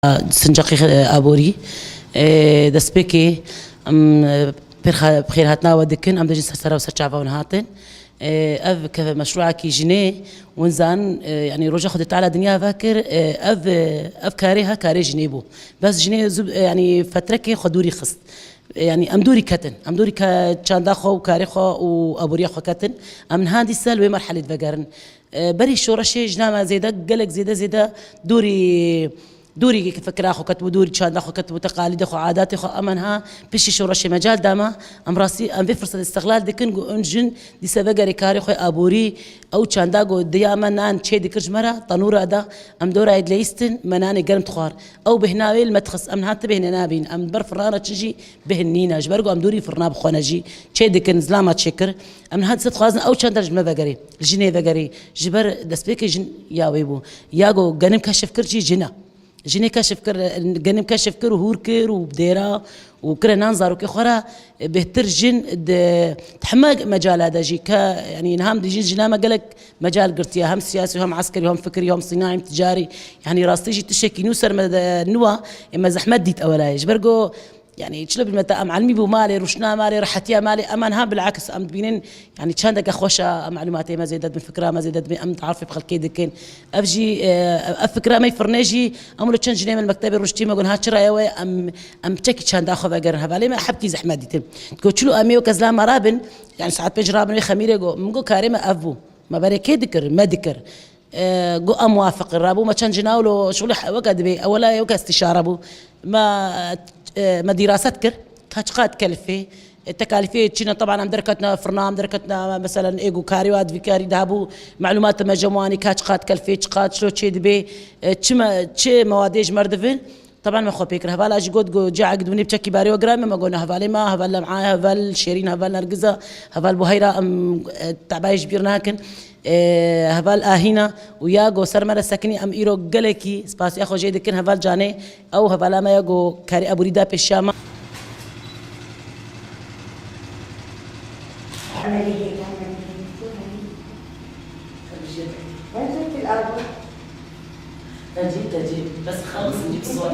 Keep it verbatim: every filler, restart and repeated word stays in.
Sincaqê, e, aborî, e, destpêkê em, e, pêrxa-, bi xêrhatina we dikin, em dibêjin ser sera û ser çava hûn hatin. E, ev ke meşruekî jinê, hûn zanin, e, yanî roja Xwedê Teala dinya vekir, e, ev, e, ev karê ha karê jinê bû. Bes jinê zû, e, yanî fetrekê xwe dûrî xist. E, yanî em dûrî ketin. Em dûrî ke çanda xwe û karê xwe û aboriya xwe ketin. Em niha dîsa li wê merhelê divegerin. E, berî şoreşê jina me zêde, gelek zêde, zêde dûrî, dûrî fikra xwe ketibû, dûrî çanda xwe ketibû, teqalîdê xwe, adatê xwe. Ema niha piştî şoreşê mecal dama, em rastî, em vê firseta îstixlal dikin, ku ew jin dîsa vegerê karê xwe aborî, ew çanda ku diya me nan çê dikir ji me re, tenûra da, em dora yê dileyistin, me nanê germ dixwar. Ew bêhna wê li me dixist, em niha ti bêhne nabîn, em ber firana çi jî bêhn nîne, ji ber ku em dûrî firna bi xwe ne jî çê dikin, zilama çêkir. Em niha dîsa dixwazin ew çanda ji me vegerê, jinê vegerê. Ji ber destpêkê jin ya wê bû. Ya ku genim keşif kir jî jin e. Jinê keşif kir, genim keşif kir û hûr kir û dêra û kire nan zarokê xwe re, bêhtir jin di, di heme mecala de jî ke, yanî niha em dijîn jina me gelek mecal girtiye, hem siyasî, hem eskerî, hem fikirî, hem sînayî, hem ticarî. Yanî rastî jî tiştekî nû ser me de nû e, ê me zehmet dît ew layê. Ji ber ku Yanî çilo bî me te em elmî bû malê, rûşna malê, rehetiya malê, ema niha bilakis em dibînin, yanî çendeke xweş e, em melûmatê me zêde dibin, fikra me zêde dibin, em tarifê bi xelkê dikin. Ev jî, e, ev fikra me firnê jî, em wilo çend jinê me li mektebê rûştî me got, ha çira ye we, em, em çekî çanda xwe vegerin hevalê me, hebkî zehmet dîtin. Got, çilo em ê weke zilama rabin, yanî saet pênc rabin wê xemîrê got, min got, karê me ev bû. Me berê kê dikir? Me dikir. E, got, em muwafiq in. Rabû me çend jina wilo şixulê he-, weke dibê. Ewela weke îstîşare bû. Me, e, me dîraset kir. Ka çiqat kelifê. E, tekalîfê çi ne? Teban em derketine firna, em derketine, meselen, ê ku karî û advîkarî de hebû. Melûmat me cem wanî ka çiqat kelifê, çiqat çilo çê dibê. E, çi me, çi mewadê ji me re divin. Teban me xwe pê kir. Hevala jî got, got, cihek dibinê bi çekî barê we giran me, me got, ne hevalê me, heval Lem'a, heval Şêrîn, heval Nergiza, heval Buheyra, em, e, tebayê ji bîr nakin. E, heval Ahîna û ya got, ser me re sekinî, em îro gelekî spasiya xwe jê dikin, heval Canê, ew hevala me ya got, karî aborî da pêşiya me. عملية كاملة. وين جبت الأربع؟ تجيب، تجيب. بس خلص نجيب الصور.